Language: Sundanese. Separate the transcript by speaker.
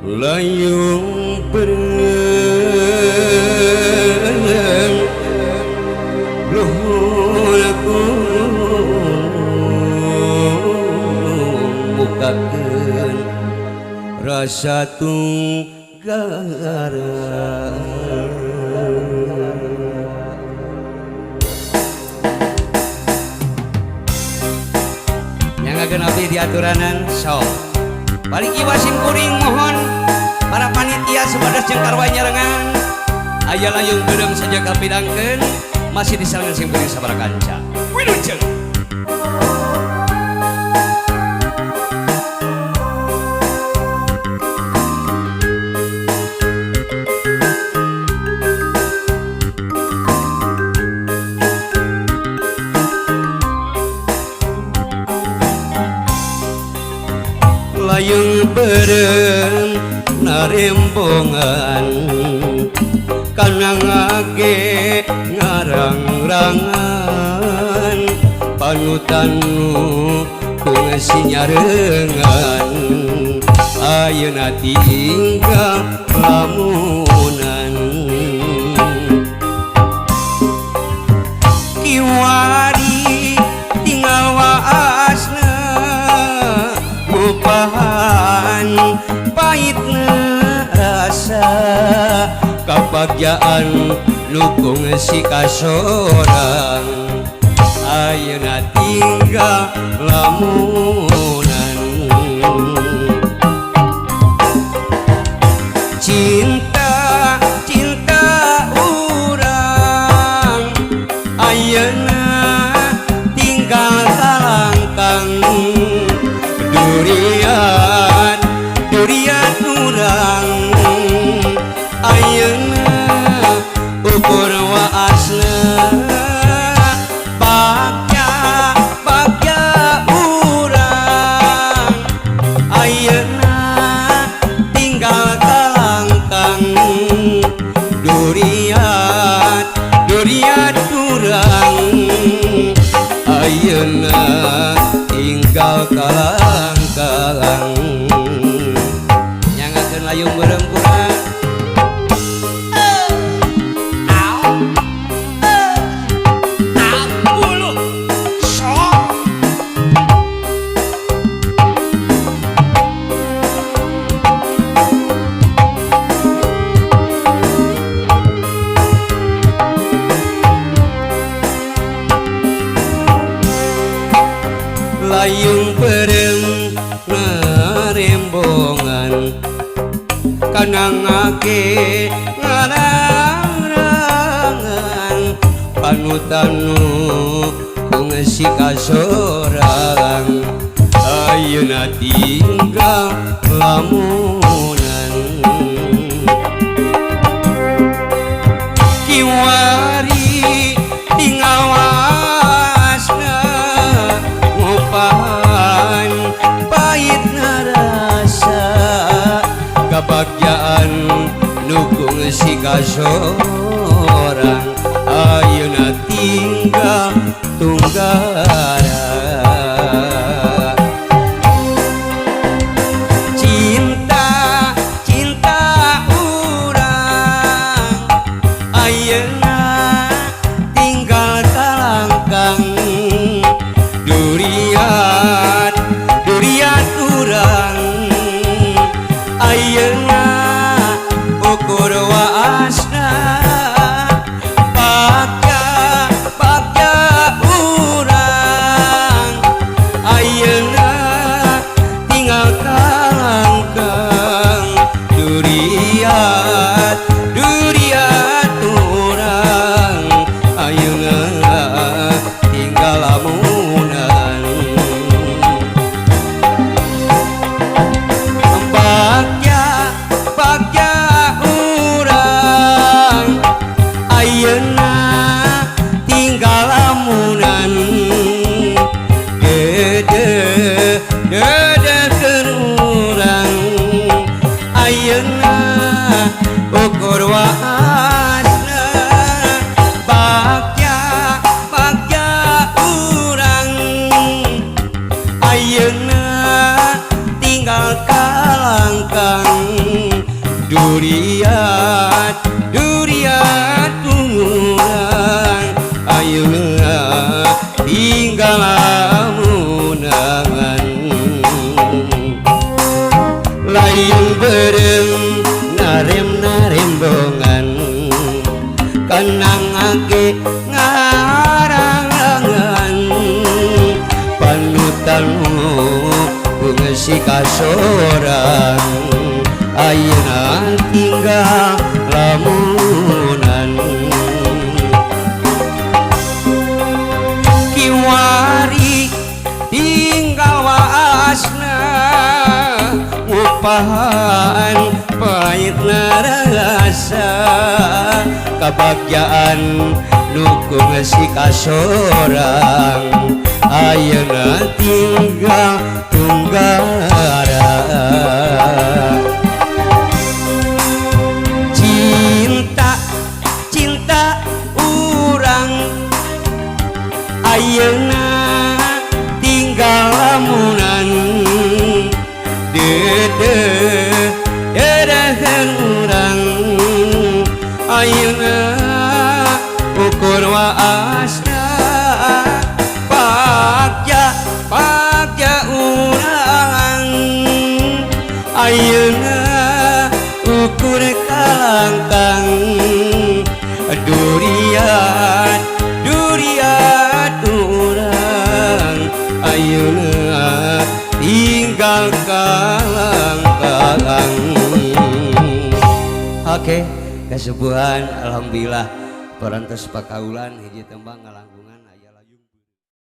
Speaker 1: Layung pereng luhur aku bukakeun rasa tunggara. Nyangakeun abdi diaturanan sok. Balik iwasim kuring mohon para panitia sebadas jeung karwa nyarengan aya layung beureum saja kapidangkeun masih disarengan sim kuring sabaraha kanca. Wilujeng. Layung beureum narembongan kanangage ngarang-rangan panutan nu kungsi nyarengan ayeuna tinggal lamunan kiwari tinggal waasna ngupahan pahitna rasa kabagjaan nu kungsi kasorang ayeuna tinggal lamunan. Cinta cinta urang ayeuna tinggal kalangkang durian durian urang ayeuna ukur waasna bagja bagja urang ayeuna tinggal kalangkang durian durian urang ayeuna tinggal kalangkang. Nyangakeun layung beureum kurang. Layung beureum narembongan kanangake ngarang-rangan panutan nu kungsi kasorang ayeuna tinggal lamunan kiwari tinggal wasna ngupahan pahitna rasa kabagjaan nu kungsi kasorang ayeuna tinggal tunggara. Cinta cinta urang ayeuna tinggal kalangkang durian durian urang ayeuna ukur waasna bagja bagja urang ayeuna tinggal kalangkang durian durian urang Benang ge ngarangan panutan kungsi kasorang, ayeuna tinggal lamunan. Kiwari tinggal waasna, ngupahan pahitna rasa kabagjaan nu kungsi kasorang, ayeuna tinggal tunggara. Cinta cinta urang ayeuna tinggal lamunan, deudeuh deudeuheun urang ayeuna ukur waasna. Bagja bagja urang ayeuna ukur kalangkang, duriat duriat urang ayeuna tinggal kalangkang. Oke, kesubuhan, alhamdulillah parantos pakaulan hiji tembang ngalangkungan aya.